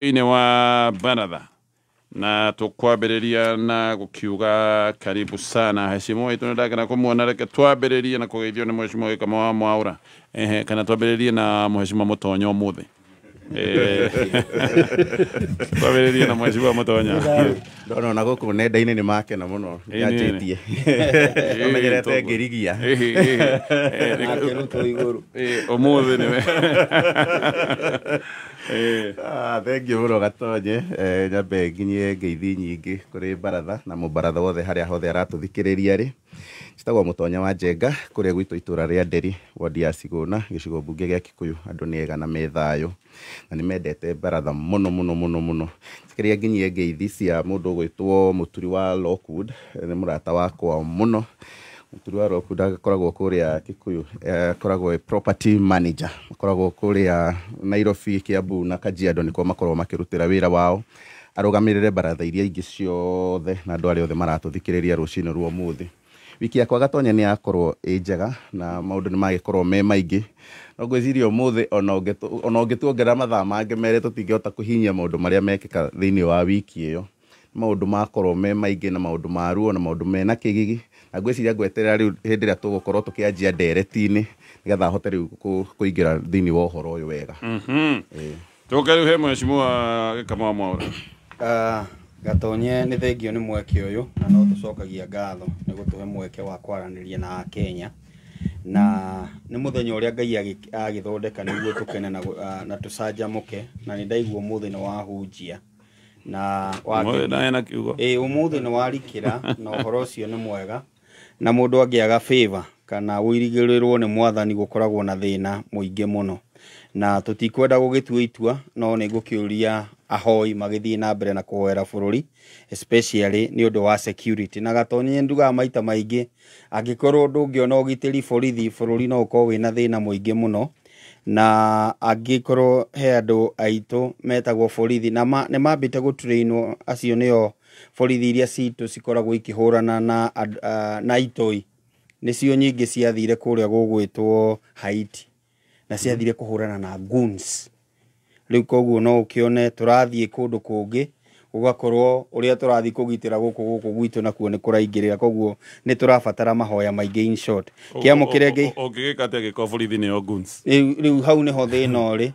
Thĩinĩ wa baratha na tũkwambĩrĩria na gũkiuga karibu sana heshimu witũ. Nĩ ndakena kũmuona. Reke twambĩrĩrie na kũgeithio nĩ mheshimiwa Gĩkama wa Mwaũra. Ehe, kana twambĩrĩrie na mheshimiwa Mũtonya ũmũthĩ. Twambĩrĩrie na mheshimiwa Mũtonya. Ndona ona gũkũ nenda-inĩ nĩ makena mũno. Njanjĩtie amenyerete ngĩrigia. Akĩrutwo igũrũ. Ũmũthĩ nĩwe. Ah, thank you mũno Gatonye. Nyambe nginyie ngeithi nyingĩ kũrĩ baratha na mũbaratha wothe harĩa hothe aratũthikĩrĩria rĩ. Njĩtagwo Mũtonya wa Njenga, kũrĩa gwitũ itũra rĩa Nderi, wodi ya Cigũna, gĩcigo mbunge gĩa Kikuyu. Andũ nĩ ega na me thayũ na nĩ mendete baratha mũno mũno mũno mũno. Kĩrĩa nginyie ngeithi cia mũndũ ũgwĩtwo Mũturi wa Lockwood, nĩ mũrata wakwa mũno. Mũturi wa Lockwood akoragwo kũrĩa Kikuyu, akoragwo e property manager, akoragwo kũrĩa Nairobi, Kiambu na Kajiado nĩkuo makoragwo makĩrutĩra wĩra wao. Arũgamĩrĩre baratha iria ingĩ ciothe na andũ arĩa othe maratũthikĩrĩria rũcinĩ rwa ũmũthĩ. Wiki yakwa Gatonye nĩ yakorwo ĩ njega na maũndũ nĩ magĩkorwo me maingĩ, no ngwĩciria ũmũthĩ ona ũngĩtuongerera mathaa mangĩ merĩ tũtingĩhota kũhinyia maũndũ marĩa mekĩka thĩinĩ wa wiki ĩyo. Maũndũ makorwo me maingĩ na maũndũ ma ruo na maũndũ mena kĩgigi, na ngwĩciria ngweterera rĩu hĩndĩ ĩrĩa tũgũkorwo tũkĩanjia ndereti-inĩ nĩgetha hote rĩu kũingĩra thĩinĩ wa ũhoro ũyũ wega. Tũke rĩu he mheshimiwa Gĩkama wa Mwaũra. Ah, Gatonye, nĩ thengio nĩ mweke ũyũ na no tũcokagia ngatho nĩ gũtũhe mweke wa kwaranĩria na Akenya, na nĩ mũthenya ũrĩa Ngai agĩthondeka nĩguo tũkene na tũcanjamũke, na nĩ ndaigua ũmũthĩ nĩ wahunjia na Ũmũthĩ ndahena kiugo. Ĩĩ, ũmũthĩ nĩ warikĩra na ũhoro ũcio nĩ mwega, na mũndũ angĩaga favor kana ũirigĩrĩrwo nĩ mwathani gũkoragwo na thĩna mũingĩ mũno, na tũtikwenda gũgĩtua itua, no nĩ ngũkĩũria ahoi magĩthiĩ na mbere na kũhoera bũrũri, especially nĩ ũndũ wa security. Na Gatonye, ndugaga maita maingĩ, angĩkorwo ndũngĩona ũgitĩri borithi, bũrũri no ũkorwo wĩna thĩna mũingĩ mũno, na angĩkorwo he andũ aitũ metagwo borithi na nĩ mambĩte gũtrainwo, acio nĩo borithi iria citũ cikoragwo ikĩhũrana na itoi, nĩcio nyingĩ ciathire kũrĩa gũgwĩtwo Haiti na ciathire kũhũrana na goons. Rĩu koguo no ũkĩone tũrathiĩ kũndũ kũngĩ, gũgakorwo ũrĩa tũrathiĩ kũgitĩra gũkũ gwitũ nakuo nĩ kũraingĩrĩra, koguo nĩ tũrabatara mahoya maingĩ. In short, kĩamũkĩre ngai. Ũngĩgĩka atĩa gĩkorwo borithi nĩo goons? Rĩu hau nĩho thĩna ũrĩ.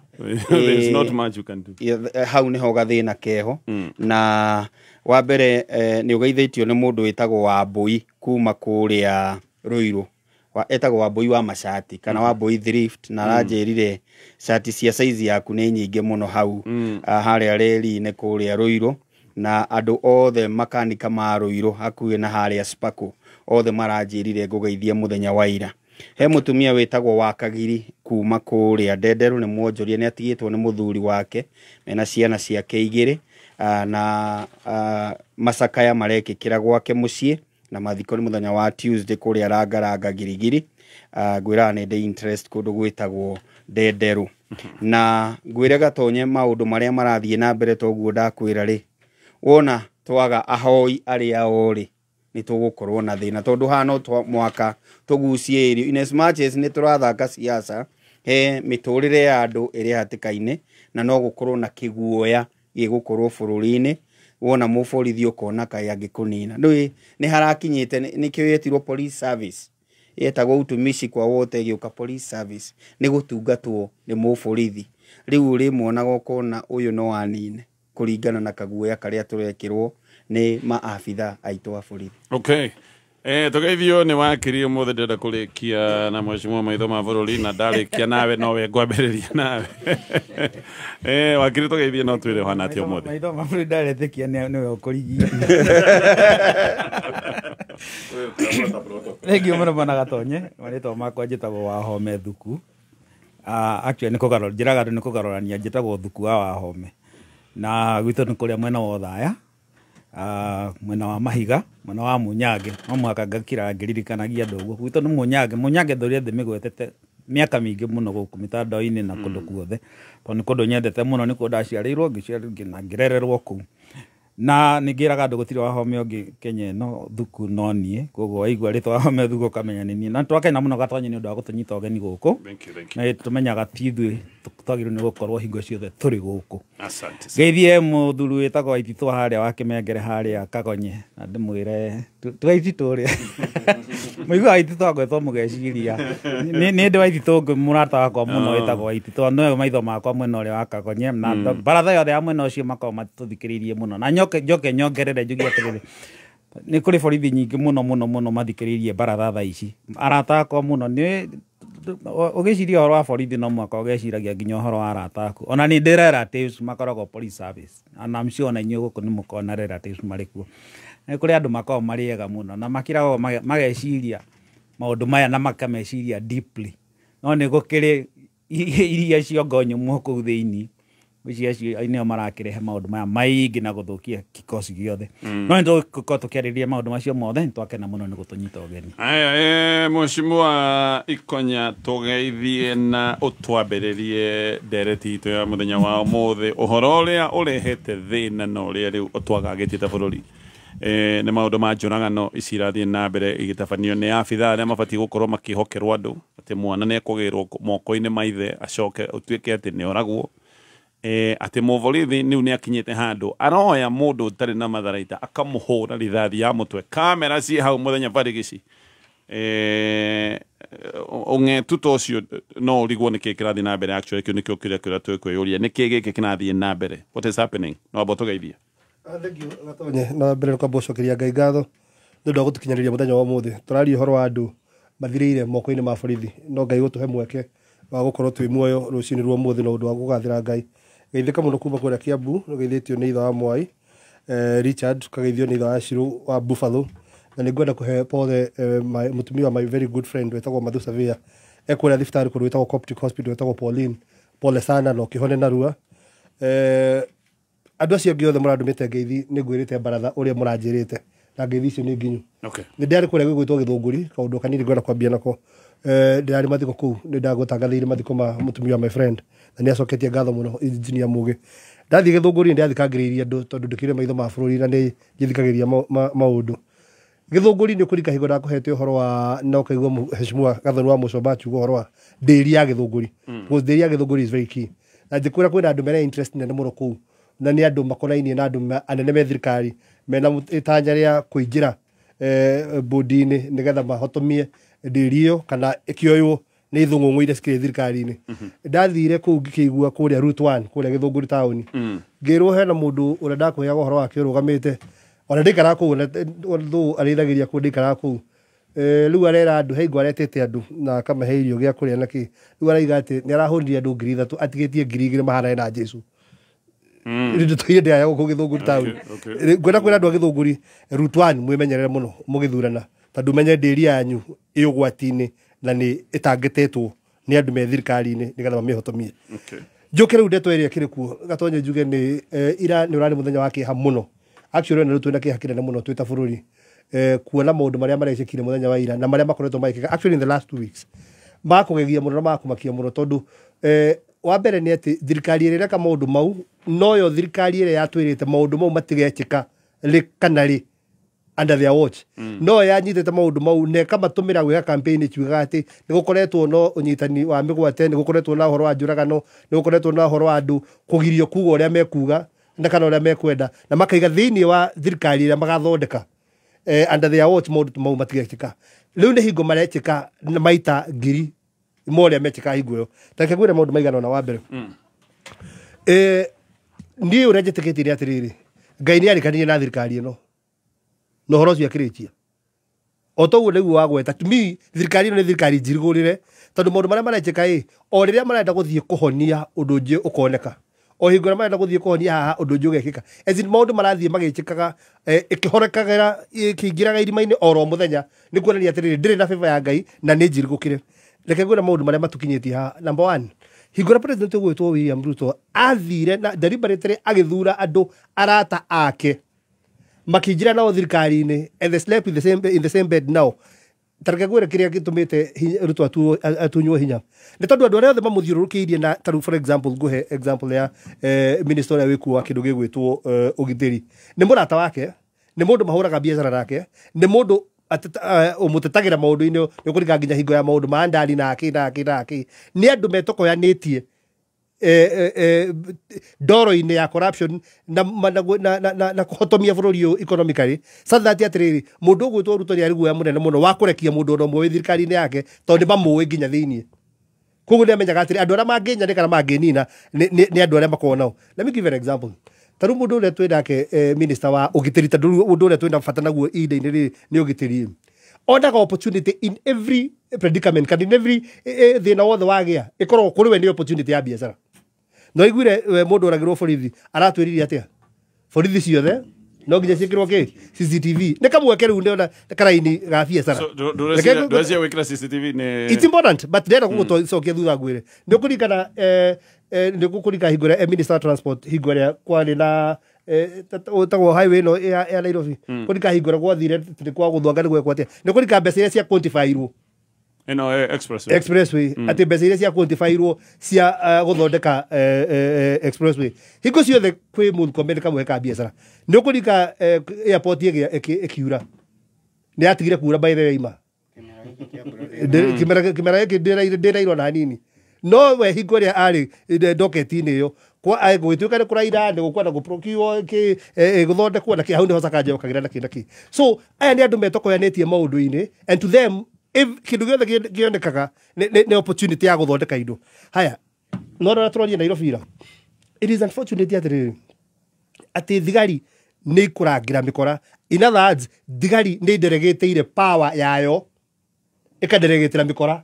There is not much you can do. Yeah, hau nĩho gathĩna keho. Na wa mbere, nĩ ũgeithĩtio nĩ mũndũ wĩtagwo Wambũi kuma kũrĩa Rũirũ, etagwo Wambũi wa macati kana Wambũi Thrift, na aranjĩrire cati cia size yaku nĩ nyingĩ mũno hau harĩa reri-inĩ kũrĩa Rũirũ, na andũ othe makanika ma Rũirũ hakuhĩ na harĩa Sparkle othe maranjĩrire ngũgeithie mũthenya wa ira. He mũtumia wĩtagwo wa Kagiri kuma kũrĩa Ndenderu, nĩ mwonjoria, nĩ atigĩtwo nĩ mũthuri wake mena ciana ciake igĩrĩ, na macakaya marekĩkĩra gwake mũciĩ, na mathiko nĩ mũthenya wa Tuesday kũrĩa Rangaranga Girigiri. Ngwĩraga nĩ ndĩ interest kũndũ gwĩtagwo Ndenderu, na ngwĩre Gatonye maũndũ marĩa marathiĩ na mbere toguo ndakwĩra rĩ, wona twaga ahoi arĩa orĩ nĩ tũgũkorwo na thĩna, tondũ haha no mwaka tũgucie irio. In as much as nĩ tũrathaka siasa, he mĩtũrĩre ya andũ ĩrĩ hatĩka-inĩ, na no gũkorwo na kĩguoya gĩgũkorwo bũrũri-inĩ. Wona mũborithi ũkona kaĩ angĩkũnina, ndũĩ nĩ harakinyĩte nĩkĩo yetirwo police service, yetagwo utumishi kwa wote, ĩgĩũka police service nĩ gũtungatwo nĩ mũborithi. Rĩu ũrĩmuonaga ũkona ũyũ no anine kũringana na kaguoya karĩa tũrekĩrwo nĩ maabitha aitũ a borithi. Okay. Tũgeithio nĩ wakiri. Ũmũthĩ ndĩrenda kũrĩkia na mheshimiwa maitho ma bũrũri, na ndarĩkia nawe nowe ngwambĩrĩria nawe. Wakiri, tũgeithie no twĩre ũhana atĩa ũmũthĩ. Maitho ma bũrũri ndaretĩkia nĩwe ũkũrigia. Thengiũ mũno bwana Gatonye. Marĩtwa makwa njĩtagwo Wahome Thuku. Actually nĩ kũgarũra njĩraga andũ nĩ kũgarũrania, njĩtagwo Thuku wa Wahome, na gwitũ nĩ kũrĩa mwena wa Othaya, mwena wa Mahiga, mwena wa Munyange. No mũhaka ngakira ngĩririkanagia andũ ũguo gwitũ nĩ Munyange. Munyange ndũrĩa ndĩmĩgwetete mĩaka mĩingĩ mũno gũkũ mĩtandao-inĩ na kũndũ guothe, tondũ nĩ kũndũ nyendete mũno, nĩ kũndũ ndaciarĩirwo ngĩciarĩrwo na ngĩrererwo kũu, na nĩ ngĩraga andũ gũtirĩ Wahome ũngĩ Kenya ĩno Thuku no niĩ. Koguo waigua rĩtwa Wahome Thuku ũkamenya nĩ niĩ, na twakena mũno Gatonye nĩ ũndũ wa gũtũnyita ũgeni gũkũ. Thank you, thank you. Na tũmenyaga ti ithuĩ Twagĩrĩirwo nĩ gũkorwo hingo ciothe tũrĩ gũkũ. Asante. Ngeithie mũthuri wĩtagwo Waititũ harĩa wa Kĩmengere harĩa Kagonye, na ndĩmwĩre twaititũ ũrĩa mũigua Waititũ agwetwo mũgeciria nĩ ndĩ Waititũ ũngĩ mũrata wakwa mũno wĩtagwo Waititũ, nĩwe maitho makwa mwena ũrĩa wa Kagonye, na baratha yothe ya mwena ũcio makoragwo matũthikĩrĩirie mũno. Na njoke nyongerere njuge atĩrĩrĩ, nĩ kũrĩ borithi nyingĩ mũno mũno mũno mathikĩrĩirie baratha thaa ici, arata akwa mũno. Nĩ ũgĩciria ũhoro wa borithi no mũhaka ũgeciragia nginya ũhoro wa arata aku. Ona nĩ ndĩ relatives makoragwo police service, and I'm sure ona inyuĩ gũkũ nĩ mũkoragwo na relatives marĩ kuo. Nĩ kũrĩ andũ makoragwo marĩ ega mũno na makiragwo mageciria maũndũ maya na makameciria deeply, no nĩ gũkĩrĩ iria ciongo nyũmũ kũu thĩinĩ, icio acio nĩo marakĩrehe maũndũ maya maingĩ na gũthũkia kikosi gĩothe. No nĩ tũgũkorwo tũkĩarĩrĩria maũndũ macio mothe. Nĩ twakena mũno nĩ gũtũnyita ũgeni. Aya, Mheshimiwa Ikonya, tũgeithie na ũtwambĩrĩrie ndereti itũ ya mũthenya wa ũmũthĩ, ũhoro ũrĩa ũrehete thĩna na ũrĩa rĩu ũtwagagĩtie ta bũrũri. Nĩ maũndũ ma njũragano ici irathiĩ na mbere igĩtabanio nĩ abithaa arĩa mabatiĩ gũkorwo makĩhokerwo andũ, atĩ mwana nĩ ekũgĩrwo moko-inĩ ma ithe acoke ũtuĩke atĩ nĩ oragwo. Atĩ mũborithi rĩu nĩ akinyĩte handũ aroya mũndũ ũtarĩ na matharaita akamũhũra rithathi ya mũtwe, kamera ciĩ hau mũthenya barigici. Ũng'etu ta ũcio no ũrigwo nĩkĩ kĩrathiĩ na mbere. Actually kĩu nĩkĩo kĩrĩa kĩrĩa twĩkwĩyũria, nĩkĩ gĩkĩ kĩrathiĩ na mbere, what is happening? No amba ũtũgeithie. Thank you Gatonye. Na mbere nĩ kwamba gũcokeria Ngai ngatho nĩ ũndũ wa gũtũkinyanĩria mũthenya wa ũmũthĩ. Tũraria ũhoro wa andũ mathirĩire moko-inĩ ma borithi, no Ngai gũtũhe mweke wa gũkorwo twĩ muoyo rũcinĩ rwa ũmũthĩ na ũndũ wa gũgathĩra Ngai. Geithĩka mũno kuma kũrĩa Kiambu, nĩũgeithĩtio nĩ ithe wa Mwai Richard, ũkageithio nĩ ithe wa Shirũ wa Buffalo, na nĩ ngwenda kũhe pole mũtumia wa my very good friend wĩtagwo Mathu Savia, e kũrĩa thibitarĩ kũndũ gwĩtagwo Coptic Hospital, wĩtagwo Pauline. Pole sana na ũkĩhone narua. Andũ acio angĩ othe mũrandũmĩte ngeithi, nĩ ngwĩrĩte baratha ũrĩa mũranjĩrĩte, na ngeithi icio nĩ nginyu. Nĩ ndĩrarĩ kũrĩa gwĩgwĩtwo Gĩthũngũri, kaũndũ kanini ngwenda kwambia nako. Ndĩrarĩ mathiko kũu, nĩ ndagũtangathĩire mathiko ma mũtumia wa my friend, na nĩ acoketie ngatho mũno engineer Mũgĩ. Ndathiĩ Gĩthũngũri nĩ ndathikagĩrĩria andũ tondũ ndĩkĩrĩ maitho ma bũrũri na nĩ njithikagĩrĩria maũndũ. Gĩthũngũri nĩ ũkũrika hingo ndakũhete ũhoro wa na ũkaigua Mheshimiwa Gathoni wa Mũcomba akiuga ũhoro wa ndĩri ya Gĩthũngũri. Because ndĩri ya Gĩthũngũri is very key. Na njĩkwĩra kwĩna andũ mena interest nene mũno kũu, na nĩ andũ makonainie na andũ anene me thirikari mena itanya rĩa kũingĩra bodi-inĩ nĩgetha mahotomie ndĩri ĩyo kana ĩkĩoywo nĩ ithũng'ũng'ũ iria cikĩrĩ thirikari-inĩ. Ndathire kũu ngĩkĩigua kũrĩa Route 1 kũrĩa Gĩthũngũri taũni, ngĩrwo hena mũndũ ũrĩa ndakũheaga ũhoro wake ũrũgamĩte, ona ndaikaraga kũu, thũ arĩithagĩria kũu, ndaikaraga kũu. Rĩu arera andũ he hingo aretĩte andũ na akamahe irio gĩa kũrĩa na kĩ. Rĩu araiga atĩ nĩ arahũrire andũ 3,000 atigĩtie 2,000 mahanane na Jesũ. Rĩu ndĩaya gũkũ Gĩthũngũri taũni. Ngwenda kwĩra andũ a Gĩthũngũri Route 1 mwĩmenyerere mũno mũgĩthurana, tondũ menye ndĩri yanyu ĩ ũgwati-inĩ na nĩ ĩtangĩtetwo nĩ andũ me thirikari-inĩ nĩgetha mamĩhotomie. Njũke rĩu ndeto ĩrĩa ĩkĩrĩ kuo Gatonye, njuge nĩ ira nĩ ũrarĩ mũthenya wa kĩeha mũno. Actually ona rĩu twĩna kĩeha kĩnene mũno twĩ ta bũrũri, kuona maũndũ marĩa marekĩkire mũthenya wa ira na marĩa makoretwo magĩkĩka actually in the last 2 weeks makũgegia mũno na makũmakia mũno, tondũ wa mbere nĩ atĩ thirikari ĩrĩa ĩreka maũndũ mau noyo thirikari ĩrĩa yatwĩrĩte maũndũ mau matigekĩka rĩ kana rĩ under their watch. No yanyitĩte maũndũ mau na ĩkamatũmĩra gwĩka campaign ĩkiugaga atĩ nĩ gũkoretwo no ũnyitani wa mĩgwate, nĩ gũkoretwo na ũhoro wa njũragano, nĩ gũkoretwo na ũhoro wa andũ kũgirio kuga ũrĩa mekuga na kana ũrĩa mekwenda, na makaiga thĩinĩ wa thirikari ĩrĩa magathondeka under their watch maũndũ mau matigekĩka. Rĩu nĩ hingo marekĩka na maita ngiri ma ũrĩa mekĩkaga hingo ĩyo. Ta reke ngwĩre maũndũ maigana ũna. Wa mbere, niĩ ũrĩa njĩtĩkĩtie nĩ atĩrĩrĩ, Ngai nĩ arĩkanire na thirikari ĩno na ũhoro ũcio akĩrĩkia o toguo nĩguo wagweta. To me thirikari ĩno nĩ thirikari njirigũrĩre, tondũ maũndũ marĩa marekĩka ĩ o rĩrĩa marenda gũthiĩ kũhonia ũndũ ũngĩ ũkoneka, o hingo ĩrĩa marenda gũthiĩ kũhonia haha ũndũ ũngĩ ũgekĩka. As in maũndũ marathiĩ magĩkĩkaga, ĩkĩhorekagĩra ĩkĩingĩraga irima-inĩ oro mũthenya, nĩ kuonania atĩrĩrĩ ndĩrĩ na favor ya Ngai na nĩ njirigũkĩre. Reke ngwĩre maũndũ marĩa matũkinyĩtie haha. Number one, hingo ĩrĩa president ũgwĩtwo William Ruto athire na deliberately agĩthura andũ arata ake makĩingĩra nao thirikari-inĩ, and they slept in the same bed now. Ta reke ngwĩre kĩrĩa gĩtũmĩte Ruto atunywo hinya nĩ tondũ andũ arĩa othe mamũthiũrũrũkĩirie, na tarĩu for example ngũhe example ya minister ũrĩa wĩkuo wa kĩndũ gĩgwĩtwo ũgitĩri, nĩ mũrata wake, nĩ mũndũ mahũraga biacara nake, nĩ mũndũ ũmũtetagĩra maũndũ-inĩ, nĩ ũkũringa nginya hingo ya maũndũ ma ndari nake nake nake, nĩ andũ metokoyanĩtie. ndoro-inĩ ya corruption na kũhotomia bũrũri ũyũ economically, so that atĩrĩrĩ, mũndũ ũgwĩtwo Ruto nĩ arĩ guoya mũnene mũno wa kũrekia mũndũ ona ũmwe wĩ thirikari-inĩ yake, tondũ nĩ mamũĩ nginya thĩiniĩ. Koguo nĩ amenyaga atĩrĩ, andũ arĩa mangĩnyanĩka kana mangĩnina nĩ andũ arĩa makoragwo nao. Let me give you an example. Ta rĩu mũndũ ũrĩa twĩ nake, minister wa ũgitĩri, tondũ rĩu ũndũ ũrĩa twĩna bata naguo ihinda-inĩ rĩrĩ nĩ ũgitĩri, onaga opportunity in every predicament kana in every thĩna wothe wagĩa, ĩkoragwo kũrĩ we nĩ opportunity ya biacara. No iguire we mũndũ oragĩrwo borithi aratwĩrire atĩa, borithi ciothe no nginya ciĩkĩrwo kĩ CCTV. Nĩ kamweke rĩu ndĩona karaini ga biacara. So Reke ndũrecia gwĩkĩra CCTV nĩ It's important, but ndĩrenda gũgũcokia thutha ngwĩre nĩ ũkũringana, nĩ ũkũringa hingo ĩrĩa minister wa transport, hingo ĩrĩa kwarĩ na ũtagwo highway ĩno ya Nairobi, kũringa hingo ĩrĩa gwathire nĩ kwa gũthwanga nĩ gwekwo atĩa, nĩ kũringa mbeca iria cia quantify-irwo ĩno expressway. Expressway, atĩ mbeca iria cia quantify-irwo cia gũthondeka expressway, hingo ciothe kwĩ Murkomen kamwe ka biacara. Nĩ ũkũringa airport ĩkiura, nĩ yatigire kura by the way, ima kĩmera gĩkĩ ndĩrairwo na hanini, no we hingo ĩrĩa arĩ ndoketi-inĩ ĩyo gũgĩtuĩka nĩ kũraira, nĩ gũkwenda gũprocure kĩ gũthondekwo na kĩ, hau nĩho Sakaja okagĩra na kĩ na kĩ. So aya nĩ andũ metokoyanĩtie maũndũ-inĩ, and to them if kĩndũ gĩothe kĩonekaga nĩ opportunity ya gũthondeka indo. Haya, no rora tũrorie Nairobi ira, it is unfortunate atĩrĩrĩ, atĩ thigari nĩ ikũrangĩra mĩkora. In other words, thigari nĩ inderegĩtĩire power yayo ĩkanderegĩtĩra mĩkora,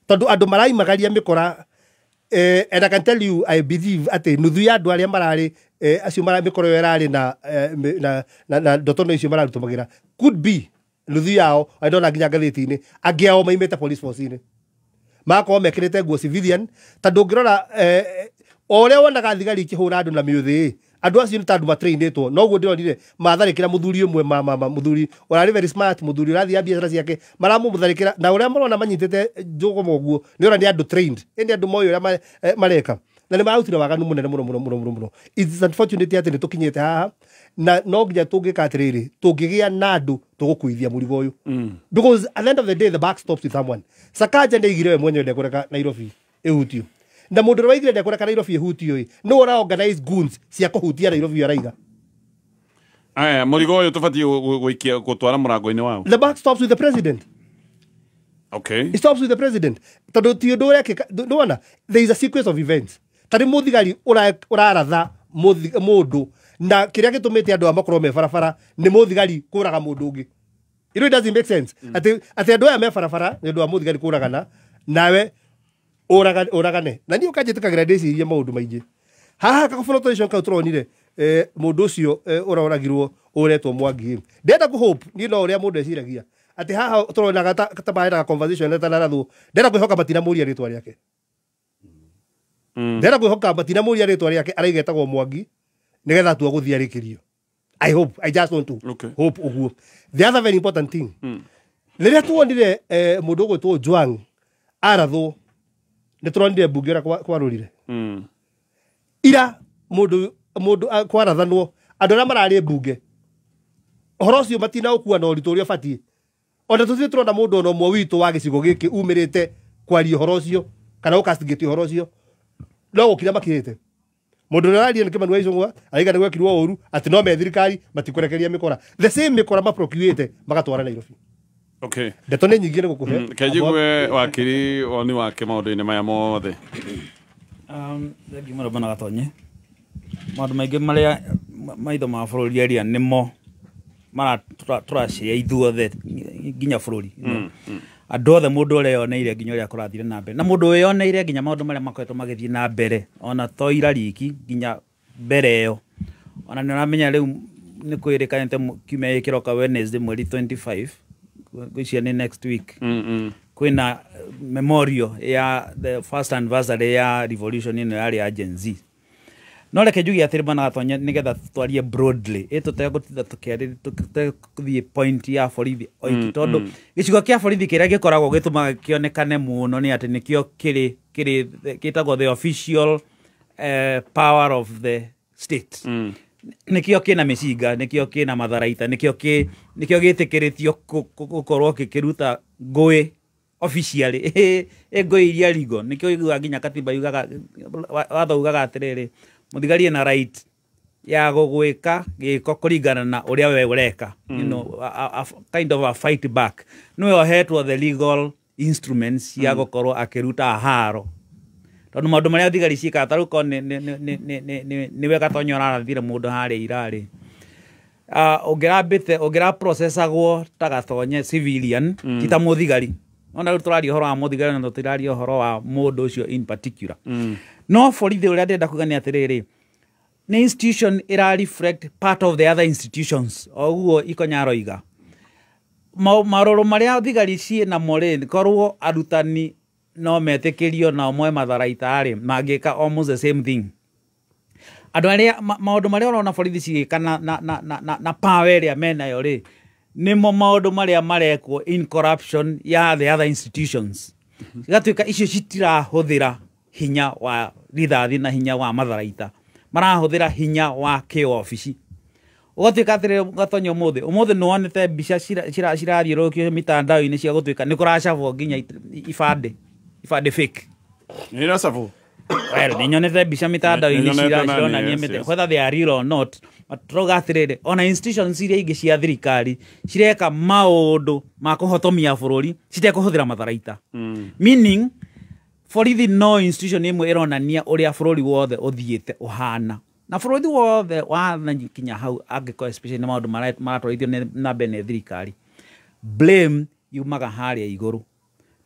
tondũ andũ maraimagaria mĩkora, and I can tell you, I believe atĩ nuthu ya andũ arĩa mararĩ acio mara mĩkora ĩyo ĩrarĩ na, na ndotono icio mararutũmagĩra, could be nuthu yao ndona nginya ngathĩti-inĩ angĩ ao maimĩte police force-inĩ, magakorwo mekĩrĩte nguo civilian. Tondũ ũngĩrora o ũrĩa wonaga thigari ikĩhũra andũ na mĩũthĩ, andũ acio nĩ ta andũ matrainĩtwo. Noguo ndĩronire matharĩkĩra mũthuri ũmwe, ma mũthuri ũrarĩ very smart, mũthuri ũrathiĩ biacara ciake, maramũtharĩkĩra na ũrĩa marona manyitĩte njũgũma ũguo, nĩ ũrona nĩ andũ trained, ĩ nĩ andũ moĩ ũrĩa mareka, na nĩ mararutire waganu mũnene mũno mũno mũno mũno mũno. It is unfortunate atĩ nĩ tũkinyĩte haha, na no nginya tũngĩka atĩrĩrĩ, tũngĩgĩa na andũ tũgũkuithia mũrigo ũyũ, because at the end of the day the buck stops with someone. Sakaja nĩ aigire we mwenyewe ndekũreka Nairobi ĩhutio, na mũndũ ũrĩa waigire ndekũreka Nairobi ĩhutio ĩ nĩ ũra organize goons cia kũhutia Nairobi ĩyo araiga. Aya, mũrigo ũyũ tũbatiĩ gũikia gũtwara mũrango-inĩ wao. The buck stops with the president. It stops with the president, tondũ ti ũndũ ũrekĩka. Ndwona there is a sequence of events. Tarĩ mũthigari ũraratha mũndũ, na kĩrĩa gĩtũmĩte andũ aya makorwo me barabara nĩ mũthigari kũraga mũndũ ũngĩ. It doesn't make sense atĩ andũ aya me barabara nĩ ũndũ wa mũthigari kũragana, nawe ũragane. Na niĩ ũkanjĩtĩkagĩra ndĩcirie maũndũ maingĩ haha ka kau tũronire, mũndũ ũcio ũroragirwo ũretwo Mwangi, ndĩrenda kũ hope niĩ no ũrĩa mũndũ eciragia atĩ haha tũronaga ta marenaga conversation ĩtanarathwo, ndĩrenda kwĩhoka matinamũria rĩtwa rĩake. Ndĩrenda kwĩhoka matinamũria rĩtwa rĩake, araiga etagwo Mwangi nĩgetha atua gũthiĩ arĩkĩrio. I hope, I just want to hope ũguo. The other very important thing, rĩrĩa tuonire mũndũ ũgwĩtwo Ojwang arathwo, nĩ tũronire mbunge ũrĩa kwarũrire. Ira mũndũ kwarathanwo, andũ arĩa mararĩ mbunge ũhoro ũcio matinaũkua na ũritũ ũrĩa ũbatiĩ. Ona tũtirĩ tũrona mũndũ ona ũmwe witũ wa gĩcigo gĩkĩ umĩrĩte kwaria ũhoro ũcio kana gũcastigate ũhoro ũcio, no gũkira makirĩte. Mũndũ ũrĩa ũraria nĩ Kĩmani wa Ichung'wa, araiga nĩ gwekirwo ũru, atĩ no me thirikari matikũrekeria mĩkora, the same mĩkora maprocuĩte magatwara Nairobi. Ndeto nĩ nyingĩ nĩ gũkũhe. Kenjigue wakiri woni wake maũndũ-inĩ maya mothe. Thengiũ mũno bwana Gatonye. Maũndũ maingĩ marĩa maitho ma bũrũri aria nĩmo tũracia ithuothe nginya bũrũri. Andũ othe, mũndũ ũrĩa yoneire nginya ũrĩa kũrathire na mbere, na mũndũ wĩyoneire nginya maũndũ marĩa makoretwo magĩthiĩ na mbere ona to ira riki nginya mbere ĩyo, ona nĩ ũramenya rĩu nĩ kwĩrĩkanĩte kiumia gĩkĩ kĩroka, Wednesday mweri 25, ngwĩciria nĩ next week, kwĩna memorial ya the first anniversary ya revolution ĩno yarĩ ya Gen Z. No reke njuge atĩrĩ, bwana Gatonye, nĩgetha twarie broadly ĩ tũtegũtinda tũkĩarĩ tũtegũthiĩ point ya borithi oiki, tondũ gĩcigo kĩa borithi kĩrĩa gĩkoragwo gĩtũmaga kĩonekane mũno nĩ atĩ nĩkĩo kĩrĩ gĩtagwo the official power of the state. Nĩkĩo kĩna mĩcinga, nĩkĩo kĩna matharaita, nĩkĩo gĩtĩkĩrĩtio gũkorwo gĩkĩruta ngũĩ. officially ĩngũĩ iria legal nĩkĩo ũiguaga nginya katiba yugaga watho ugaga atĩrĩrĩ mũthigari ena right ya gũgwĩka gĩko kũringana na ũrĩa we ũreka, you know, a kind of a fight back. Nĩwe ohetwo the legal instruments cia gũkorwo akĩruta haro tondũ maũndũ marĩa thigari ciĩkaga ta rĩu korwo nĩwe Gatonya ũrarathire mũndũ harĩa irarĩ, ũngĩrambĩte ũngĩraprocessagwo ta Gatonye civilian ti ta mũthigari. Ona rĩu tũraria ũhoro wa mũthigari na tũtiraria ũhoro wa mũndũ ũcio in particular. No borithi ũrĩa ndĩrenda kuga nĩ atĩrĩrĩ, nĩ institution ĩra reflect part of the other institutions o ũguo Ikonya aroiga. Marũrũ marĩa thigari ciĩ namo rĩ, korwo arutani no metĩkĩrio nao moe matharaita rĩ, mangĩka almost the same thing. Andũ arĩa maũndũ marĩa ũrona borithi cigĩka na power ĩrĩa menayo rĩ, nĩmo maũndũ marĩa marekwo in corruption ya the other institutions. Cigatuĩka icio citirahũthĩra hinya wa rithathi na hinya wa matharaita, marahũthĩra hinya wa kĩobici. Ũgatuĩka atĩrĩrĩ Gatonya, ũmũthĩ nĩwonete mbica cirathiũrũrũkio mitandao-inĩ cia gũtuĩka nĩ kũracabwo nginya ibandĩ fake. Nĩ iracabwo? Well, nĩ nyonete mbica mitandao-inĩ Nĩ nyonete nani, cironania mĩte whether they are real or not, but tũrauga atĩrĩrĩ, ona institutions iria ingĩ cia thirikari cireka maũndũ ma kũhotomia bũrũri citekũhũthĩra matharaita, meaning borithi no institution ĩmwe ĩronania ũrĩa bũrũri wothe ũthiĩte ũhana na bũrũri wothe wanakinya hau, angĩkorwo especially nĩ maũndũ maratwarithio na mbere nĩ thirikari, blame yumaga harĩa igũrũ.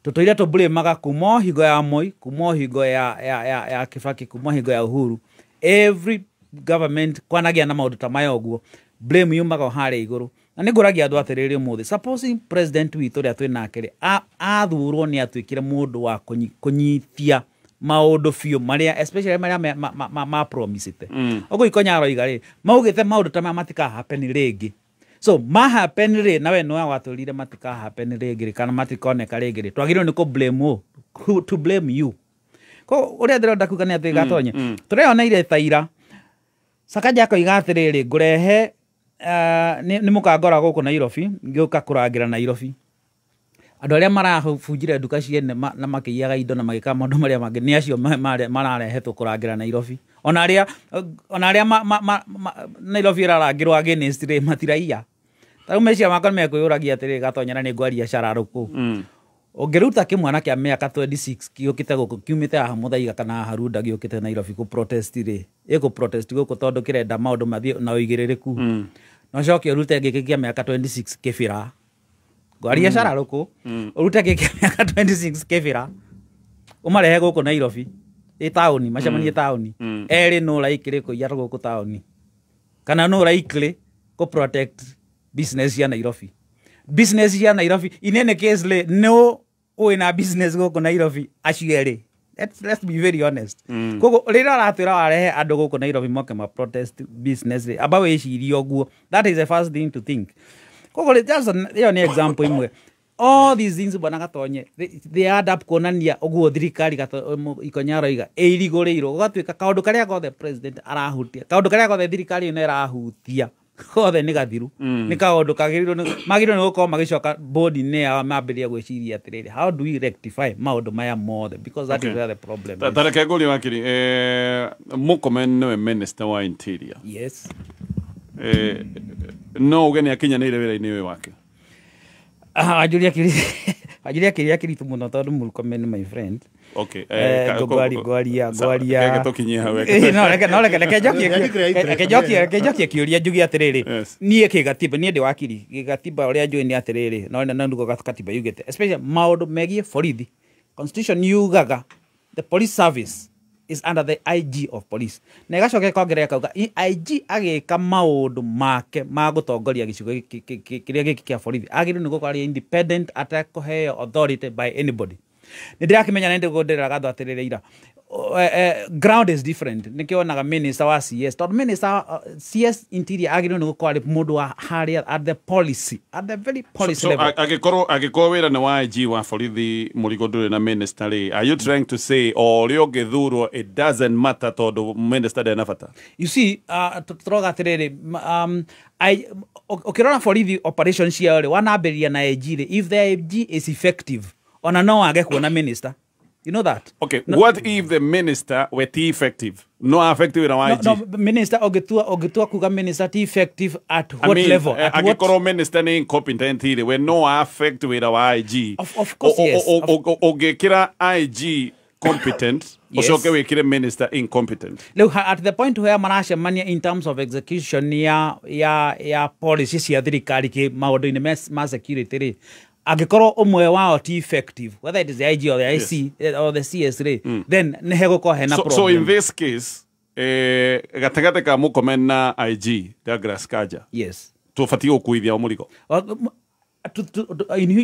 Tũtũire tũblamaga kuma o hingo ya Moi, kuma o hingo ya Kibaki, kuma o hingo ya Uhuru. Every government kwanagĩa na maũndũ ta maya ũguo, blame yumaga o harĩa igũrũ. Na nĩ ngũragia andũ atĩrĩrĩ, ũmũthĩ supposing president witũ ũrĩa twĩ nake rĩ, athurwo nĩ atuĩkire mũndũ wa kũnyitia maũndũ biũ marĩa especially marĩa ma promisĩte ũguo Ikonya aroiga rĩ, maugĩte maũndũ ta maya matika happen rĩngĩ. So ma happen rĩ, nawe nĩwe watũrire matika happen rĩngĩ rĩ, kana matikoneka rĩngĩ rĩ, twagĩrĩirwo nĩ kũ blame ũ? Who to blame you? Ko ũrĩa ndĩrenda kuga nĩ atĩ Gatonye tũreyoneire ta ira Sakaja akoiga atĩrĩrĩ, ngũrehe nĩ mũkangora gũkũ Nairobi ngĩũka kũrangĩra Nairobi. Andũ arĩa marabunjire nduka ciene na makĩiyaga indo na magĩka maũndũ marĩa mangĩ nĩ acio mararehetwo kũrangĩra Nairobi. Ona arĩa Nairobi ĩrarangĩrwo against rĩ, matiraiya. Ta rĩu meciria makwa nĩ mekwĩyũragia atĩrĩrĩ, Gatonya, na nĩ ngwaria cararũkũ, ũngĩruta kĩmwana kĩa mĩaka 26 gĩũkĩte gũkũ kiumĩte haha Mũthaiga kana haha Runda gĩũkĩte Nairobi kũ protest rĩ, ĩkũ protest gũkũ tondũ kĩrenda maũndũ mathiĩ na ũigĩrĩrĩku, na ũcoke ũrute gĩkĩ kĩa mĩaka 26 kĩbĩra, ngwaria cararũkũ, ũrute gĩkĩ kĩa mĩaka 26 kĩbĩra ũmarehe gũkũ Nairobi ĩ taũni macemanie taũni, erĩ nũ likely kũiya gũkũ taũni kana nũ likely kũ protect business cia Nairobi? Business cia Nairobi, in any case rĩ, no wĩna business gũkũ Nairobi acio erĩ? Let's be very honest. Koguo rĩrĩa aratwĩra warehe andũ gũkũ Nairobi moke ma protest business rĩ, amba wĩcirie ũguo. That is the first thing to think. Koguo rĩ, ĩyo nĩ example ĩmwe. All these things, bwana Gatonye, they add up kuonania ũguo thirikari Ikonya aroiga ĩirigũrĩirwo gũgatuĩka kaũndũ karĩa gothe president arahutia, kaũndũ karĩa gothe thirikari ĩno ĩrahutia gothe nĩ gathiru. Nĩ kaũndũ kagĩrĩirwo magĩrĩirwo nĩ gũkorwo magĩcoka board-inĩ yao mambĩrĩria gwĩciria atĩrĩrĩ, how do we rectify maũndũ maya mothe, because that is where the problem is. Tareke ngũrie wakiri, Murkomen nĩwe minister wa interior. Yes. No uge nĩ akinyanĩire wĩra-inĩ ũyũ wake? Wanjũria kĩũria kĩritũ mũno tondũ Murkomen my friend. Ngwaria ngwaria. Reke tũkinyie hau. No reke no reke reke njokie reke njokie kĩũria njuge atĩrĩrĩ, niĩ kĩgatiba, niĩ ndĩ wakiri, gĩgatiba ũrĩa njũĩ nĩ atĩrĩrĩ, no no ndugo katiba yugĩte especially maũndũ megiĩ borithi, constitution yugaga the police service is under the IG of police, na ĩgacoka ĩkongerera ĩkauga IG agĩka maũndũ make ma gũtongoria gĩcigo kĩrĩa gĩkĩ kĩa borithi agĩrĩirwo nĩ gũkorwo arĩ independent atekũheo authority by anybody. Nĩ ndĩrakĩmenya na nĩ ndĩraga andũ atĩrĩrĩ, ira ground is different. Nĩkĩo wonaga minister wa CS, tondũ minister CS interior agĩrĩirwo nĩ gũkorwo arĩ mũndũ wa harĩa at the policy, at the very policy So level. Angĩkorwo wĩra nĩ wa IG wa borithi, mũrigo ndũrĩ na minister rĩ, are you trying to say o ũrĩa ũngĩthurwo it doesn't matter tondũ minister ndarĩ na bata? You see, tũroga atĩrĩrĩ, ũkĩrora borithi operation ciao rĩ, wanambĩrĩria na AG rĩ, if the AG is effective Ona no age kuona minister. You know that? Okay, no, what if the minister were too effective? No effective in our IG. No, minister ogetua kuga minister ti effective at what level? At what? Minister ni incompetent ile we no affect with our IG. Of course, yes. Ogekira IG competent. Yes. Ocoke wikire minister incompetent. Look, at the point where maracemania in terms of execution ya policy cia thirikari ki maundu-ini ma security ri, angikorwo umwe wao ti effective, whether it is the IG or the IC, yes, or the CS ri, then ni hegukorwo hena problem. So in this case, gatagate ka Murkomen na IG Douglas Kaja, yes, tubatie gukuithia murigo.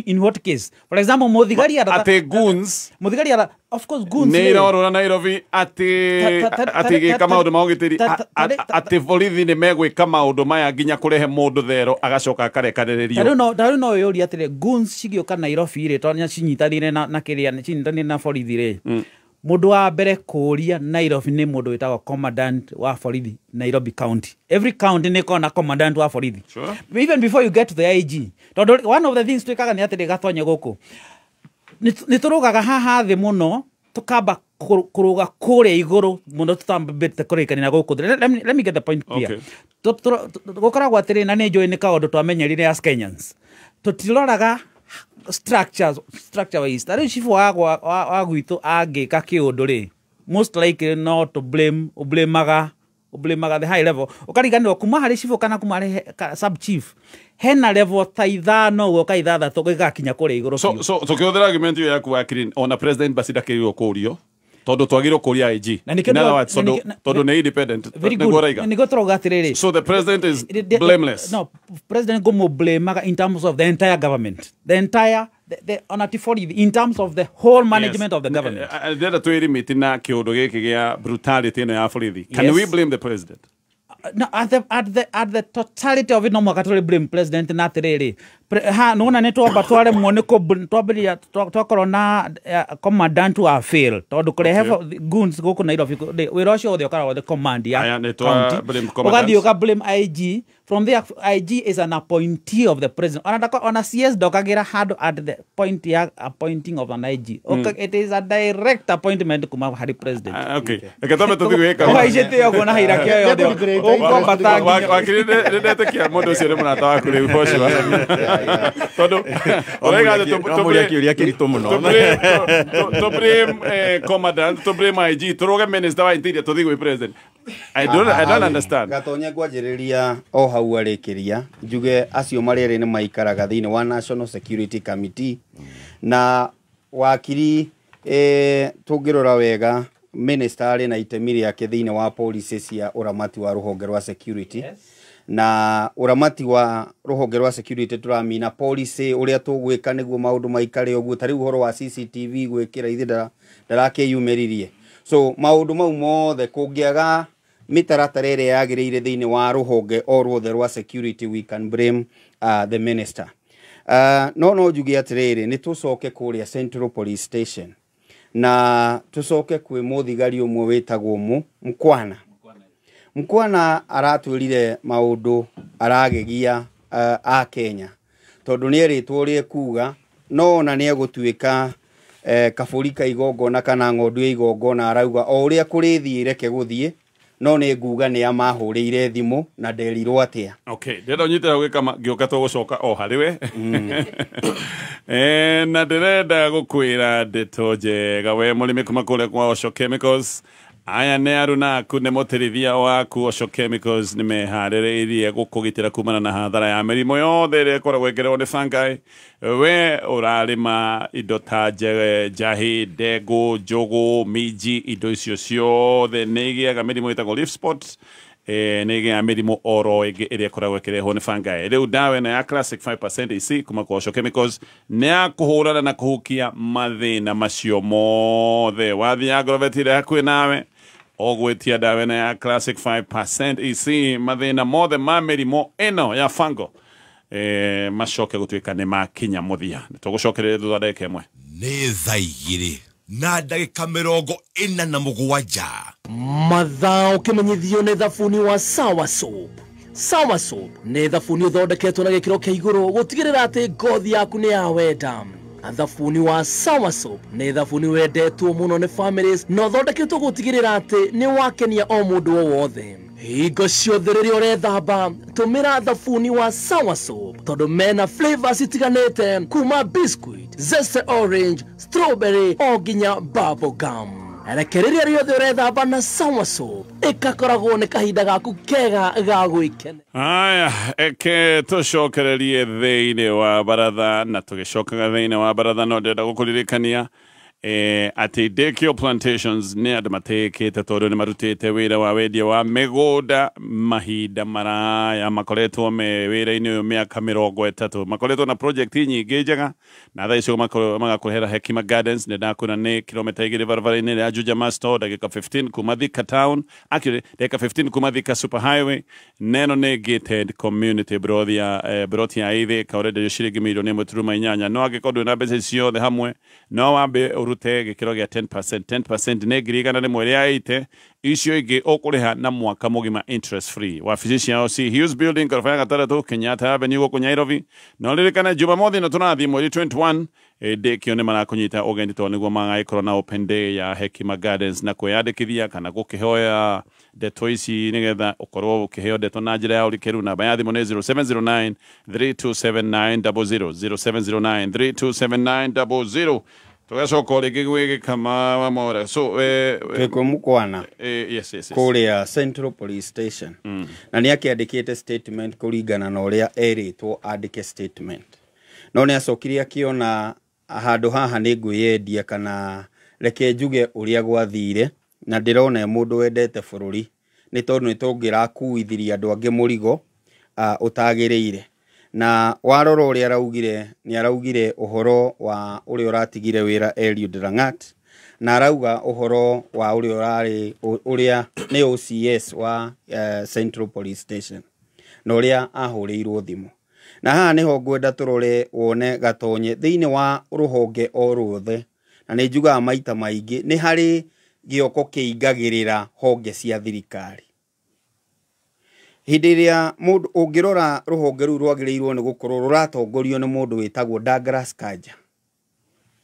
In what case? For example, Muthigari ate goons, Muthigari ara, of course goons. Ni irorora Nairobi ate gika maundu ma ugitiri, ate borithi ni megwika maundu maya nginya kurehe mundu thero agacoka akarekanĩrĩrio. Tarĩu no yũria atĩrĩ, goons cigĩũka Nairobi rĩ, tondũ cinyitanĩire na kĩrĩa cinyitanĩire na borithi rĩ, mundu wa mbere kũria Nairobi nĩ mundu wĩtagwo commandant wa borithi Nairobi County. Every county nĩ ĩkoragwo na commandant wa borithi. Sure. Even before you get to the IG. Tondũ one of the things twĩkaga nĩ atĩrĩ gatonye gũkũ, nĩ tũrũgaga haha thĩ mũno, tũkamba kũrũga kũrĩa igũrũ mũno tũtambĩte kũrĩkanĩra gũkũ thĩ. Let me get the point clear. Okay. Gũkoragwo atĩrĩ, na nĩ njũĩ nĩ kaũndũ twamenyerire as Kenyans, tũtiroraga structure wise. Tarĩu chifu wa gwitũ angĩka kĩũndũ rĩ, most likely no to blame, ũblamaga the high level. Ũkariganĩrwo kuma harĩ chifu kana kuma harĩ sub chief, hena level ta ithano ũguo ka ithathatũ gĩgakinya kũrĩa igũrũ. So tũkĩhũthĩra argument ĩyo yaku wakiri, ona president basi ndakĩrĩirwo kũrio tondũ twagĩrĩirwo kũria IG. In other words, tondũ nĩ independent. Very good. Nĩguo tũrauga atĩrĩrĩ. So the president is blameless. No, president ngũmũblamaga in terms of the entire government. The entire ona ti borithi, in terms of the whole management, yes, of the government. Ndĩrenda twĩrimiti na kĩũndũ gĩkĩ gĩa brutality ĩno ya borithi. Can we blame the president? No, at the totality of it, no mwaka tũrĩ blame president na atĩrĩrĩ, ha nĩwona nĩ twamba twaremwo nĩ twambĩrĩria twakorwo na commandant wa fail tondũ kũrehe goons gũkũ Nairobi, wĩra ũcio wothe ũkoragwo the command ya county, ũgathiĩ ũka blame IG. From there, IG is an appointee of the president. Ona CS ndokagĩra handũ at the point ya appointing of an IG. Okay, it is a direct appointment kuma harĩ president. Okay. Reke twambe tũthiĩ gwĩka. Ũhaicĩte ũguo na hierarchy ĩyo yothe. Ũkwambata nginya. Wakiri nĩndetĩkia mũndũ ũcio nĩ mũrata waku rĩu for sure. Tondũ ũraiga atĩ kĩũria kĩritũ mũno. To blame commandant, to blame IG, tũrũge minister wa interior tũthiĩ gwĩ president. I don't understand. Gatonye ngwanjĩrĩria o hau arĩkĩria njuge acio marĩ erĩ nĩ maikaraga thĩinĩ wa National Security Committee, na wakiri tũngĩrora wega minister arĩ na itemi rĩake thĩinĩ wa policy cia ũramati wa rũhonge rwa security. Yes. Na ũramati wa rũhonge rwa security tũramina policy ũrĩa tũgwĩka nĩguo maũndũ maikare ũguo, ta rĩu ũhoro wa CCTV gwĩkĩra ithe ndarakĩyumĩririe. So maũndũ mau mothe kũngĩaga mĩtaratara ĩrĩa yagĩrĩire thĩinĩ wa rũhonge o ruothe rwa security, we can blame the minister. No njuge atĩrĩrĩ, nĩ tũcoke kũrĩa Central Police Station na tũcoke kwĩ mũthigari ũmwe wĩtagwo Mkwana. Mkwana aratwĩrire maũndũ aragegia a Kenya tondũ nĩ erĩtwo ũrĩa ekuga, no ona nĩ egũtuĩka kabũri ka igongona kana ng'ondu ya igongona, arauga o ũrĩa kũrĩthiĩ reke gũthiĩ, no nĩ nguga nĩ amahũrĩire thimũ na nderirwo atĩa. Okay, ndĩrenda ũnyitĩra gwĩka ngĩũka tũgũcoka o harĩ we. Na ndĩrenda gũkwĩra ndeto njega we mũrĩmi kuma kũrĩa kwa Osho Chemicals. Aya nĩ aruna aku nĩ mũtĩrithia waku Osho Chemicals nĩ meharĩrĩirie gũkũgitĩra kumana na hathara ya mĩrimũ yothe ĩrĩa ĩkoragwo ĩkĩrehwo nĩ fungi. We ũrarĩma indo ta njahĩ, ndengũ, njũgũ, minji, indo icio ciothe nĩ igĩaga mĩrimũ ĩtagwo leaf spot, nĩ ĩgĩaga mĩrimũ oro ĩngĩ ĩrĩa ĩkoragwo ĩkĩrehwo nĩ fungi. Rĩu ndawa ĩno ya Classic 5% AC kuma kwa Osho Chemicals nĩ ya kũhũrana na kũhukia mathĩna macio mothe. Wathiĩ Agrovet ĩrĩa hakuhĩ nawe ogwetia ndawa ĩno ya Classic 5% EC, mathĩna mothe ma mĩrimũ ĩno ya fungo macoke gũtuĩka nĩ makinya mũthia. Nĩ tũgũcokereria thutha ndagĩka ĩmwe. Nĩ thaa igĩrĩ na ndagĩka 47. Mathaa ũkĩmenyithio nĩ thabuni wa Sawa Soap. Sawa Soap nĩ thabuni ũthondeketwo na gĩkĩro kĩa igũrũ gũtigĩrĩra atĩ ngothi yaku nĩ ya wenda. Thabuni wa Sawa Soap nĩ thabuni wendetwo mũno nĩ families na ũthondeketwo gũtigĩrĩra atĩ nĩ wakenia o mũndũ o wothe. Hingo ciothe rĩrĩa ũrethamba tũmĩra thabuni wa Sawa Soap tondũ mena flavors itiganĩte kuma biscuit, zeste orange, strawberry o nginya bubble gum. Reke rĩrĩa rĩothe ũrethamba na Sawa Soap ĩgakoragwo nĩ kahinda gaku kega ga gwĩkenia. Aya, eke tũcokererie thĩinĩ wa baratha, na tũgĩcokaga thĩinĩ wa baratha no ndĩrenda gũkũririkania atĩ Dekio Plantations nĩ andũ matĩkĩte tondũ nĩ marutĩte wĩra wa wendia wa mĩgũnda mahinda maraya, makoretwo me wĩra-inĩ ũyũ mĩaka 30, makoretwo na project nyingĩ njega, na thaa icio magakũrehera Hekima Gardens. Nĩ ndakwĩra nĩ kilomita 2 barabara-inĩ ya Juja Masto, ndagĩka 15 kuma Thika town, actually ndagĩka 15 kuma Thika super highway. Neno nĩ gated community, broti ya Ithika ũrenderio ciringi mirioni 1.8. No angĩkorwo ndũrĩ na mbeca ciothe hamwe, no wambe ũrute gĩkĩro gĩa 10%. 10% nĩ 180,000, icio ingĩ ũkũrĩha na mwaka mũgima interest free. Wabici ciao ci Hughes Building, koroba ya gatandatũ, Kenyatta Avenue gũkũ Nairobi. No ririkane Jumamothi ĩno tũrathiĩ mweri 21, Dekio nĩ marakũnyita ũgeni tondũ nĩguo magagĩkorwo na open day ya Hekima Gardens, na kwĩyandĩkithia kana gũkĩhoya ndeto ici nĩgetha ũkorwo ũkĩheo ndeto na njĩra ya ũrikĩru. Namba ya thimũ nĩ 0709 327900, 0709 327900. Tũgacoka o rĩngĩ gwĩgĩkama wa Mwaura. So twĩ Mukwana yes, yes, yes. Kũrĩa Central Police Station. Na nĩ akĩandĩkĩte statement kũringana na ũrĩa erĩtwo andĩke statement, no nĩ acokire akĩona handũ haha nĩ ngwĩyendia kana reke njuge ũrĩa gwathire, na ndĩrona mũndũ wendete bũrũri nĩ tondũ nĩ tũngĩrakuithirie andũ angĩ mũrigo ũtagĩrĩire. Na warora ũrĩa araugire, nĩ araugire ũhoro wa ũrĩa ũratigire wĩra Eliud Langat, na arauga ũhoro wa ũrĩa ũrarĩ ũrĩa nĩ OCS wa Central Police Station na ũrĩa ahũrĩirwo thimũ. Na haha nĩho ngwenda tũrore wone Gatonye thĩinĩ wa rũhonge o ruothe, na nĩ njugaga maita maingĩ nĩ harĩ gĩoko kĩingagĩrĩra honge cia thirikari. Hĩndĩ ĩrĩa mũndũ ũngĩrora rũhonge rũu rwagĩrĩirwo nĩ gũkorwo rũratongorio nĩ mũndũ wĩtagwo Douglas Kanja,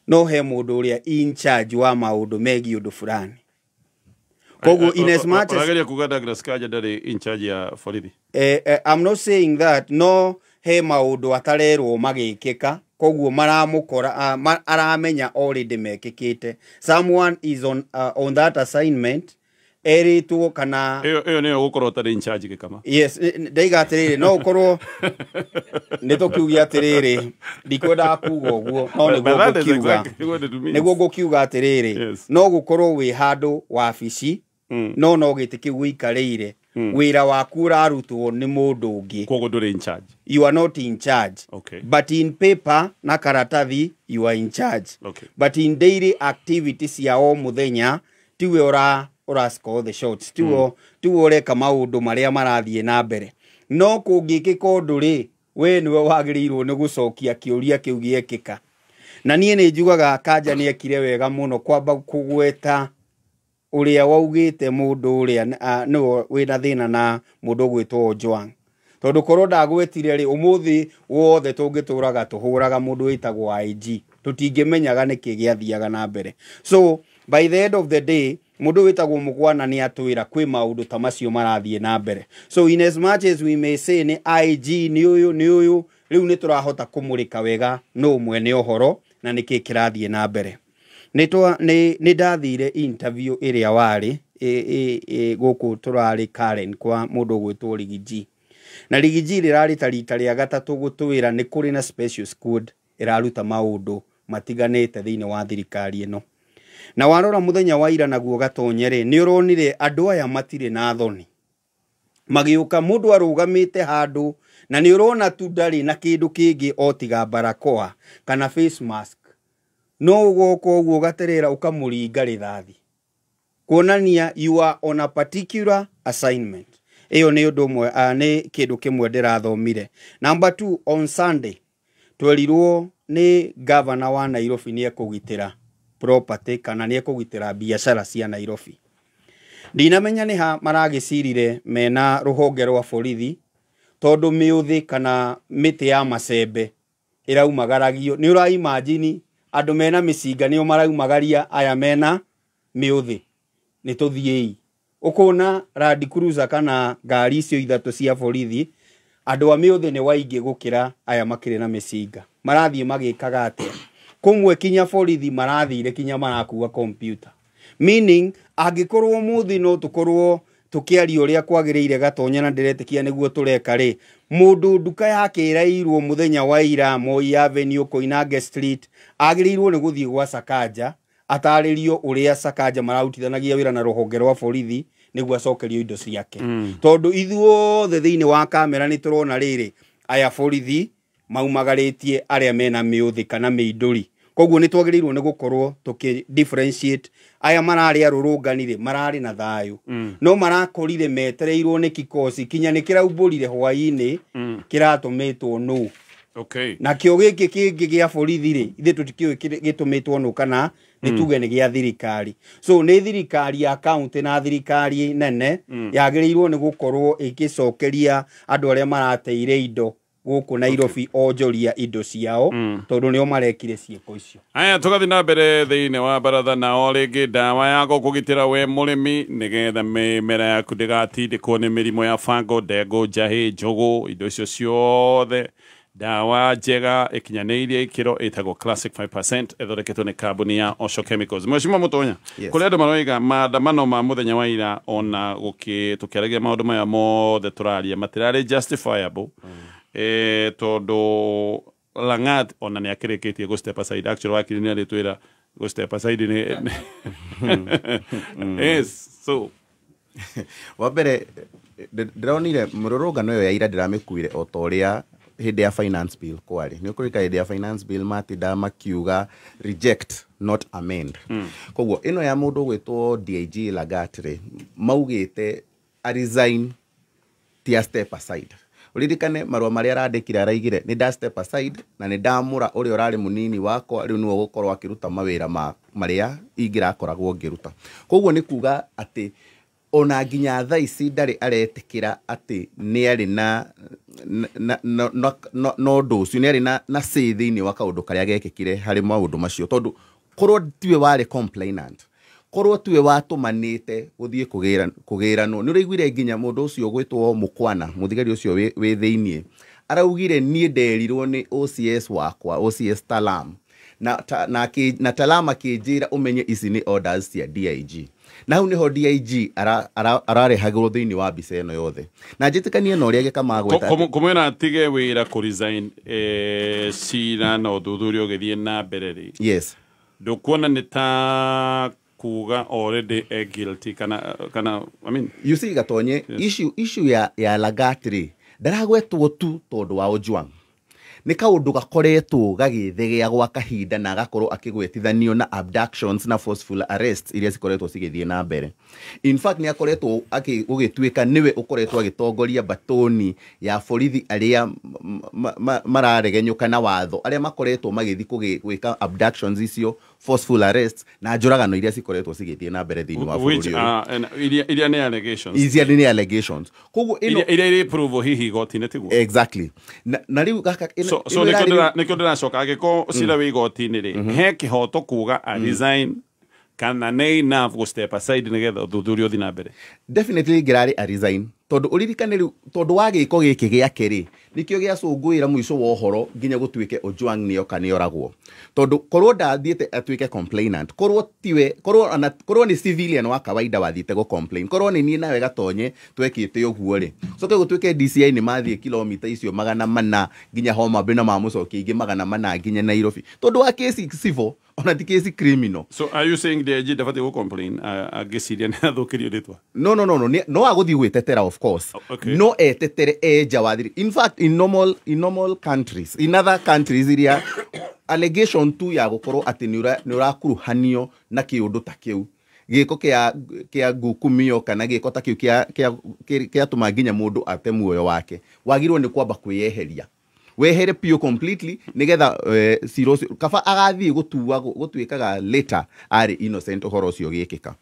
no he mũndũ ũrĩa in charge wa maũndũ megiĩ ũndũ fulani. Koguo in as much as ũrageria kuga Douglas Kanja ndarĩ in charge ya borithi. I'm not saying that, no he maũndũ atarerwo magĩkĩka, koguo maramũkora aramenya already mekĩkĩte. Someone is on that assignment erĩtwo kana ĩyo nĩyo gũkorwo ũtarĩ in charge gĩkama. Yes, ndaiga atĩrĩrĩ, no ũkorwo nĩ tũkiuge atĩrĩrĩ, ndikwendaga kuga ũguo, no nĩguo ngũkiuga, nĩguo ngũkiuga atĩrĩrĩ, no gũkorwo wĩ handũ wabici, no gĩtĩ kĩu ũikarĩire, wĩra waku ũrarutwo nĩ mũndũ ũngĩ, koguo ndũrĩ in charge. You are not in charge. Okay. But in paper na karatathi you are in charge. Okay. But in daily activities cia o mũthenya tiwe ũra score the shots, tiwe ũreka maũndũ marĩa marathiĩ na mbere. No kũngĩkĩka ũndũ rĩ, we nĩwe wagĩrĩirwo nĩ gũcokia kĩũria kĩu gĩekĩka. Na niĩ nĩ njugaga Kanja nĩ ekire wega mũno kwamba kũgweta ũrĩa waugĩte mũndũ ũrĩa nĩwe wĩna thĩna na mũndũ ũgwĩtwo Ojwang, tondũ korwo ndagwetire rĩ, ũmũthĩ wothe tũngĩtũraga tũhũraga mũndũ wĩtagwo IG, tũtingĩmenyaga nĩkĩ gĩathiaga na mbere. So by the end of the day mũndũ wĩtagwo Mugwana nĩ atwĩra kwĩ maũndũ ta macio marathiĩ na mbere. So in as much as we may say nĩ IG nĩ ũyũ nĩ ũyũ, rĩu nĩ tũrahota kũmũrĩka wega no mwene ũhoro na nĩkĩ kĩrathiĩ na mbere. Nĩ ndathire interview ĩrĩa warĩ gũkũ tũrarĩ Karen kwa mũndũ ũgwĩtwo Rigiji, na Rigiji rĩrarĩ ta rita rĩa gatatũ gũtwĩra nĩ kũrĩ na special squad ĩraruta maũndũ matiganĩte thĩinĩ wa thirikari ĩno. Na warora mũthenya wa ira naguo Gatonye rĩ, nĩ ũronire andũ aya matirĩ na thoni, magĩũka mũndũ arũgamĩte handũ na nĩ ũrona tu ndarĩ na kĩndũ kĩngĩ o tiga barakoa kana face mask, no ũgoka ũguo ũgaterera ũkamũringa rithathi, kuonania you are on a particular assignment. Ĩyo nĩ ũndũ ũmwe, nĩ kĩndũ kĩmwe ndĩrathomire. Number 2, on Sunday twerirwo nĩ governor wa Nairobi nĩ ekũgitĩra property kana nĩ ekũgitĩra biacara cia Nairobi. Ndinamenya nĩ ha maragĩcirire mena rũhonge rwa borithi, tondũ mĩũthĩ kana mĩtĩ ya macembe ĩraumagaragio. Nĩ ũra imagine Andũ mena mĩcinga nĩo maraumagaria aya mena mĩũthĩ, nĩ tũthiĩi. Ũkona Land Cruiser kana ngari icio ithatũ cia borithi, andũ a mĩũthĩ nĩ waingĩ gũkĩra aya makĩrĩ na mĩcinga. Marathiĩ magĩkaga atĩa? Kũmwe kinya borithi marathire kinya marakua computer. Meaning angĩkorwo ũmũthĩ no tũkorwo tũkĩaria ũrĩa kwagĩrĩire Gatonya, na ndĩretĩkia nĩguo tũreka rĩ, mũndũ nduka yake ĩrairwo mũthenya wa ira Moi Avenue Koinange Street agĩrĩirwo nĩ gũthiĩ gwa Sakaja atarĩrio ũrĩa Sakaja mararutithanagia wĩra na rũhonge rwa borithi nĩguo acokerio indo ciake. Tondũ ithuothe thĩinĩ wa kamera nĩ tũrona rĩrĩ, aya borithi maumagarĩtie arĩa mena mĩũthĩ kana mĩindũri. Koguo nĩ twagĩrĩirwo nĩ gũkorwo tũkĩ differentiate aya mararĩ arũrũngani rĩ, mararĩ na thayũ, no marakorire metereirwo nĩ kikosi kinya nĩ kĩraumbũrire hwaĩ-inĩ kĩratũmĩtwo nũ. Nakĩo gĩkĩ kĩngĩ gĩa borithi rĩ, ithuĩ tũtikĩũĩ gĩtũmĩtwo nũ kana nĩ tuge nĩ gĩa thirikari. So nĩ thirikari ya county na thirikari nene yagĩrĩirwo nĩ gũkorwo ĩgĩcokeria andũ arĩa marateire indo gũkũ Nairobi onjoria indo ciao, tondũ nĩo marekire ciĩko icio. Aya, tũgathiĩ na mbere thĩinĩ wa baratha nao rĩngĩ ndawa ya gũkũgitĩra we mũrĩmi nĩgetha mĩmera yaku ndĩgatindĩkwo nĩ mĩrimũ ya fango, ndengũ, njahĩ, njũgũ, indo icio ciothe. Ndawa njega ĩkinyanĩirie ikĩro ĩtagwo Classic 5%, ĩthondeketwo nĩ kambuni ya Osho Chemicals. Mheshimiwa Mutonya, kũrĩ andũ maroiga maandamano ma mũthenya wa ira, ona tũkĩaragia maũndũ maya mothe tũraria, matirarĩ justifiable, tondũ Langat ona nĩ akĩrĩkĩtie gũ step aside. Actually wakiri nĩ arĩtwĩra gũ step aside nĩ yes. So wa mbere ndĩronire mũrũrũngano ĩyo ya ira ndĩramĩkuire o ta ũrĩa hĩndĩ ya finance bill kwarĩ. Nĩ ũkũririkana hĩndĩ ya finance bill matindaga makiuga reject not amend. Koguo ĩno ya mũndũ ũgwĩtwo DIG Lagat rĩ, maugĩte a resign ti a step aside. Ũririkane marũa marĩa arandĩkire araigire nĩ nda step aside na nĩ ndamũra ũrĩa ũrarĩ mũnini wakwa, rĩu nĩwe ũgũkorwo akĩruta mawĩra ma marĩa ingĩrakoragwo ngĩruta. Koguo nĩ kuga atĩ ona nginya thaa ici ndarĩ aretĩkĩra atĩ nĩ arĩ na ũndũ ũcio, nĩ arĩ na say thĩinĩ wa kaũndũ karĩa gekĩkire harĩ maũndũ macio, tondũ korwo tiwe warĩ complainant, korwo tiwe watũmanĩte gũthiĩ kũgĩranwo. Nĩ ũraiguire nginya mũndũ ũcio ũgwĩtwo Mũkwana, mũthigari ũcio wĩ thĩiniĩ, araugire niĩ nderirwo nĩ OCS wakwa, OCS Talam, na Talam akĩnjĩra ũmenye ici nĩ orders cia DIG. Na hau nĩho DIG ararehagĩrwo thĩinĩ wa mbica ĩno yothe. Na njĩtĩkanie na ũrĩa Gĩkama agweta kũmwĩra atige wĩra kũ resign, cira na ũthuthuria ũgĩthiĩ na mbere rĩ. Yes. Ndũkuona nĩ ta kuga already guilty kana I mean, you see Gatonye, yes. Issue ya Lagat rĩ ndaragwetwo tu tondũ wa Ojwang. Nĩ kaũndũ gakoretwo gagĩthegea gwa kahinda na agakorwo akĩgwetithanio na abductions na forceful arrests iria cikoretwo cigĩthiĩ na mbere. In fact nĩ akoretwo gũgĩtuĩka nĩwe ũkoretwo agĩtongoria batoni ya borithi arĩa mararegenyũka na watho, arĩa makoretwo magĩthiĩ gwĩka abductions icio, forceful arrests na njũragano iria cikoretwo cigĩthiĩ na mbere thĩinĩ wa bũrũri ũyũ. Iria nĩ allegations. Iria nĩ allegations. Koguo ĩno iria irĩ prove hihi igoti-inĩ tiguo? Exactly. Na rĩu gaka so nĩkĩo ndĩracoka angĩkorwo cira wĩ igoti-inĩ rĩ, he kĩhoto kuga a resign kana nĩ enough gũ step aside nĩgetha ũthuthuria ũthiĩ na mbere? Definitely ngĩrarĩ a resign, tondũ ũririkane rĩu tondũ wa gĩko gĩkĩ gĩake rĩ, nĩkĩo gĩacũngũĩra mũico wa ũhoro nginya gũtuĩke Ojwang nĩoka nĩoragwo. Tondũ korwo ndathiĩte atuĩke complainant, korwo tiwe, korwo nĩ civilian wa kawaida wathiĩte gũ complain, korwo nĩ niĩ nawe Gatonye twekĩte ũguo rĩ, coke gũtuĩke DCI nĩ mathiĩ kilomita icio 400 nginya Homa Bay na mamũcokia ingĩ 400 nginya Nairobi, tondũ wa kesi civil ona ti kesi criminal. So are you saying DIG ndabatiĩ gũ complain angĩciria nĩ athũkĩrio rĩtwa? No, no agũthiĩ gwĩtetera of course. Okay. No etetere enja wa thiri. In fact in normal countries, in other countries iria allegation tu ya gũkorwo atĩ nĩ ũrakuruhanio na kĩũndũ ta kĩu, gĩko kĩa ngukumio kana gĩko ta kĩu kĩatũma nginya mũndũ ate muoyo wake, wagĩrĩirwo nĩ kwamba kwĩyeheria, wehere piũ completely nĩgetha cira ũcio kaba agathiĩ gũtuĩkaga later arĩ innocent ũhoro ũcio ũgĩkĩka.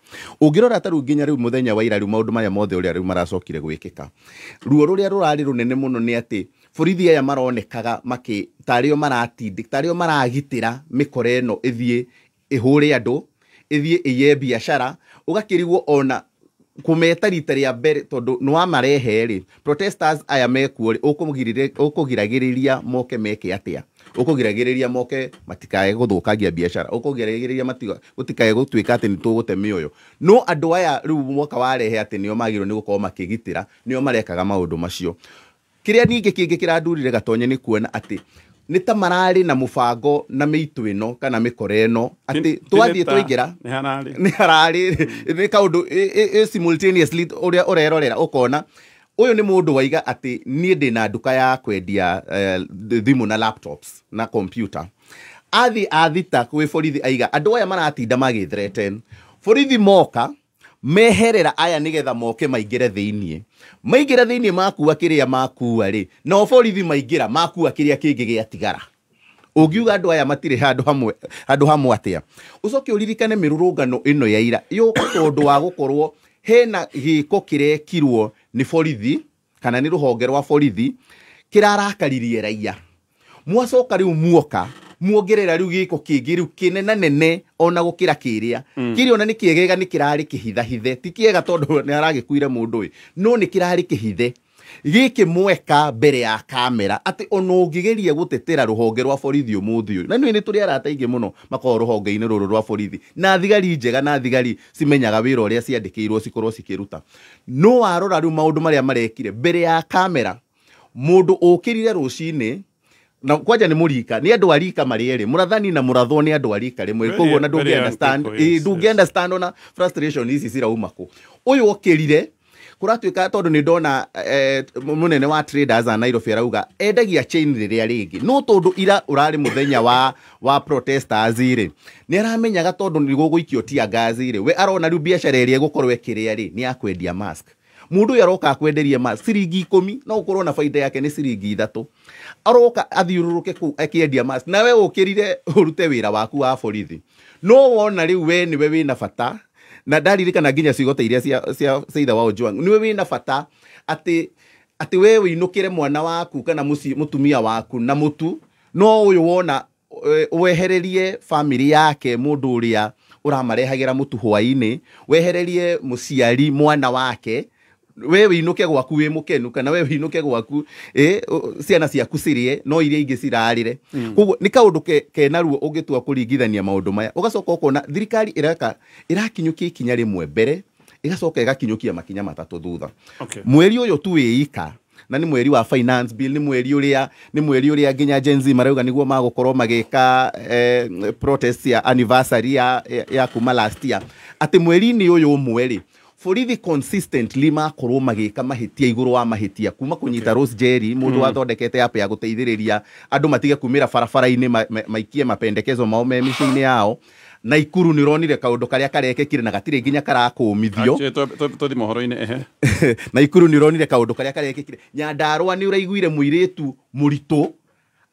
Ũngĩrora ta rĩu nginya rĩu mũthenya wa ira rĩu maũndũ maya mothe ũrĩa rĩu maracokire gwĩkĩka, ruo rũrĩa rũrarĩ rũnene mũno nĩ atĩ Borithi aya maronekaga makĩ tarĩo maratindĩka, tarĩo maragitĩra mĩkora ĩno ĩthiĩ ĩhũre andũ, ĩthiĩ ĩiye biacara. Ũgakĩrigwo ona kũmeta rita rĩa mbere tondũ nĩ wamarehe rĩ, protesters aya mekuo rĩ, ũkũgiragĩrĩria moke meke atĩa? Ũkũgiragĩrĩria moke matikae gũthũkangia biacara, ũkũgiragĩrĩria gũtikae gũtuĩka atĩ nĩ tũgũte mĩoyo. No andũ aya rĩu mwaka warehe atĩ nĩo magĩrĩirwo nĩ gũkorwo makĩgitĩra, nĩo marekaga maũndũ macio. Kĩrĩa ningĩ kĩngĩ kĩrandurire Gatonye nĩ kuona atĩ nĩ ta mararĩ na mũbango na mĩitũ ĩno kana mĩkora ĩno atĩ twathiĩ twaingĩra nĩ hararĩ nĩ kaũndũ simultaneously ũrĩa ũrerorera ũkona ũyũ nĩ mũndũ waiga atĩ niĩ ndĩna nduka ya kwendia thimũ na laptops na computer. Athi athita kwĩ borithi aiga andũ aya maratinda magĩthreaten. Borithi moka meherera aya nigetha moke maingĩre thĩiniĩ, maingĩra thĩiniĩ makua kĩrĩa makua rĩ, nao borithi maingĩra makua kĩrĩa kĩngĩ gĩatigara. Ũngiuga andũ aya matirĩ handũ hamwe atĩa? Ũcoke ũririkane mĩrũrũngano ĩno ya ira yũka tondũ wa gũkorwo hena gĩko kĩrekirwo nĩ borithi kana nĩ rũhonge rwa borithi kĩrarakaririe raia. Mwacoka rĩu muoka muongerera rĩu gĩko kĩngĩ rĩu kĩnena nene ona gũkĩra kĩrĩa kĩrĩa ona nĩ kĩegega, nĩ kĩrarĩ kĩhithahithe, ti kĩega tondũ nĩ aragĩkuire mũndũ ĩ, no nĩ kĩrarĩ kĩhithe gĩkĩ mweka mbere ya kamera atĩ ona ũngĩgeria gũtetera rũhonge rwa borithi ũmũthĩ ũyũ, na nĩ nĩ tũrĩ arata aingĩ mũno makoragwo rũhonge-inĩ rũrũ rwa borithi na thigari njega na thigari cimenyaga wĩra ũrĩa ciandĩkĩirwo cikorwo cikĩruta. No warora rĩu maũndũ marĩa marekire mbere ya kamera, mũndũ ũkĩrire rũcinĩ na kwanja nĩ mũrika, nĩ andũ a rika marĩ erĩ, mũrathani na mũrathwo nĩ andũ a rika rĩmwe, koguo na ndũngĩ understand, ndũngĩ understand ona frustration ici cirauma kũ. Ũyũ okĩrire kũratuĩka tondũ nĩ ndona mũnene wa traders a Nairobi arauga endagia chain rĩrĩa rĩngĩ, no tondũ ira ũrarĩ mũthenya wa protesters rĩ, nĩ aramenyaga tondũ nĩ gũgũikio tear gas rĩ, we arona rĩu biacara ĩrĩa ĩgũkorwo ĩkĩrĩa rĩ nĩ ya kwendia mask. Mũndũ ũyũ aroka akwenderie mask ciringi 10, no ũkorwo na baida yake nĩ ciringi 3. Aroka athiũrũrũke kũu akĩendia mask, nawe ũkĩrire ũrute wĩra waku wa borithi. No wona rĩu we nĩwe wĩna bata, na ndaririkana nginya ciugo ta iria cia Seitha wa Ojwang, nĩwe wĩna bata atĩ we wĩinũkĩre mwana waku kana mũtumia waku na mũtu, no ũyũ wona wehererie family yake mũndũ ũrĩa ũramarehagĩra mũtu hwaĩ-inĩ, wehererie mũciari mwana wake, we wĩinũke gwaku wĩ mũkenu kana we wĩinũke gwaku ciana ciaku cirĩe no iria ingĩ cirarĩre. Koguo nĩ kaũndũ kena ruo ũngĩtua kũringithania maũndũ maya, ũgacoka ũkona thirikari ĩrakinyũkia ikinya rĩmwe mbere, ĩgacoka ĩgakinyũkia makinya matatũ thutha. Mweri ũyũ tu wĩika na nĩ mweri wa finance bill, nĩ mweri ũrĩa nginya Gen Z marauga nĩguo magũkorwo magĩka protest ya anniversary ya kuma last year, atĩ mweri-inĩ ũyũ ũmwe rĩ, borithi consistently makorwo magĩka mahĩtia igũrũ wa mahĩtia, kuma kũnyita Rose Jerry mũndũ wathondekete app ya gũteithĩrĩria andũ matige kumĩra barabara-inĩ maikie mapendekezo mao me mĩciĩ-inĩ yao. Na Ikuru nĩ ũronire kaũndũ karĩa karekĩkire na gatirĩ nginya karakũmithio. Tũthiĩ mohoro-inĩ ehe. Na Ikuru nĩ ũronire kaũndũ karĩa karekĩkire. Nyandarũa nĩ ũraiguire mũirĩtu mũritũ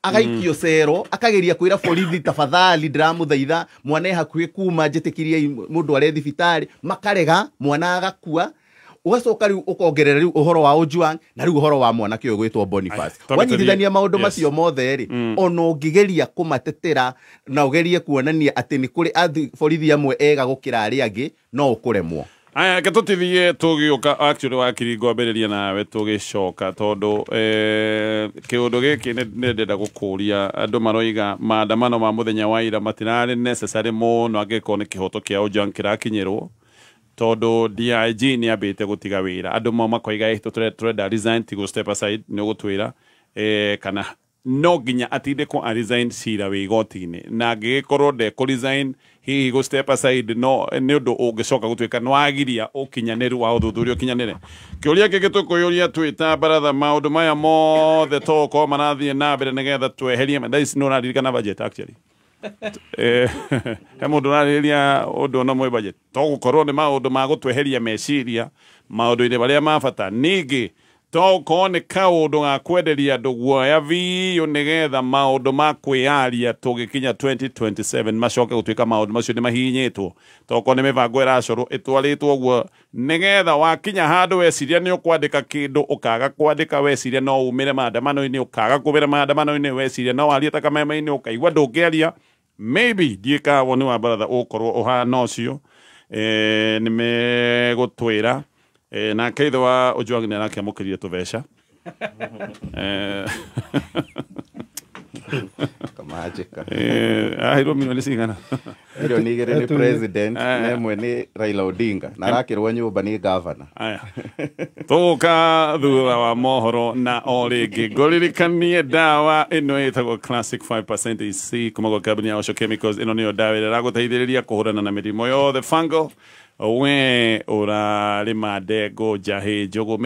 agaikio cero, akageria kwĩra borithi tafadhali ndĩramũthaitha mwana e hakuhĩ kuma njĩtĩkirie mũndũ arĩ thibitarĩ, makarega mwana agakua. Ũgacoka rĩu ũkongerera rĩu ũhoro wa Ojwang na rĩu ũhoro wa mwanake ũyũ gwĩtwo Boniface. Wanyitithania maũndũ macio mothe rĩ, ona ũngĩgeria kũmatetera na ũgerie kuonania atĩ nĩ kũrĩ borithi amwe ega gũkĩra arĩa angĩ, no ũkũremwo. Aya, reke tũtithie tũgĩũka actually wa kiringo ambĩrĩria nawe tũgĩcoka tondũ kĩũndũ gĩkĩ nĩ ndĩrenda gũkũria. Andũ maroiga maandamano ma mũthenya wa ira matirarĩ necessary mũno angĩkorwo nĩ kĩhoto kĩa Ojwang kĩrakinyĩrwo, tondũ DIG nĩ ambĩte gũtiga wĩra. Andũ mau makoiga tũrenda resign ti gũ step aside, nĩ ũgũtwĩra kana no nginya atindĩkwo a resign cira wĩ igoti-inĩ, na angĩgĩkorwo ndekũ resign hihi gũ step aside no nĩ ũndũ ũngĩcoka gũtuĩka nĩ wagiria ũkinyanĩru wa ũthuthuria ũkinyanĩre. Kĩũria kĩngĩ tũkwĩyũria twĩta baratha, maũndũ maya mothe tũgũkorwo marathiĩ na mbere nĩgetha tweherie thaa ici nĩ ũraririkana budget actually. He mũndũ ũrarĩrĩria ũndũ ona ũmwe budget, togũkorwo nĩ maũndũ ma gũtweheria meciria maũndũ-inĩ marĩa ma bata. Ningĩ Tokorwo nĩ kaũndũ ga kwenderia andũ guoya biũ nĩgetha maũndũ ma kwĩyaria tũgĩkinya 2027 macoke gũtuĩka maũndũ macio nĩ mahihinyĩtwo. Tokorwo nĩ mĩbango ĩracorwo ĩtwarĩtwo ũguo nĩgetha wakinya handũ weciria nĩ ũkwandĩka kĩndũ ũkaga kwandĩka, weciria no umĩre maandamano-inĩ ũkaga kumĩra maandamano-inĩ, weciria no warie ta kameme-inĩ ũkaigua ndũngĩaria. Maybe ndiĩ kana woni wa baratha ũgũkorwo ũhana ũcio. Nĩ megũtwĩra. Nake ithe wa Ojwang nĩ arakĩamũkĩrire tũbeca. Kamanjĩka. Aheirwo milioni cigana? Milioni 2 nĩ president na 1 nĩ Raila Odinga na arakĩrwo nyũmba nĩ governor. Aya. Tũgũka thutha wa mohoro na o rĩngĩ ngũririkanie ndawa ĩno ĩtagwo Classic 5% EC kuma gwa kambuni ya Osho Chemicals. Ĩno nĩyo ndawa ĩrĩa ĩragũteithĩrĩria kũhũrana na mĩrimũ yothe fungal. We ũrarĩma ndengũ, njahĩ, njũgũ,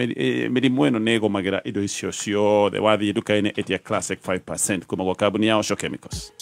mĩrimũ ĩno nĩ ĩgũmagĩra indo icio ciothe. Wathiĩ nduka-inĩ ĩtia Classic 5% kuma gwa kambuni ya Osho Chemicals.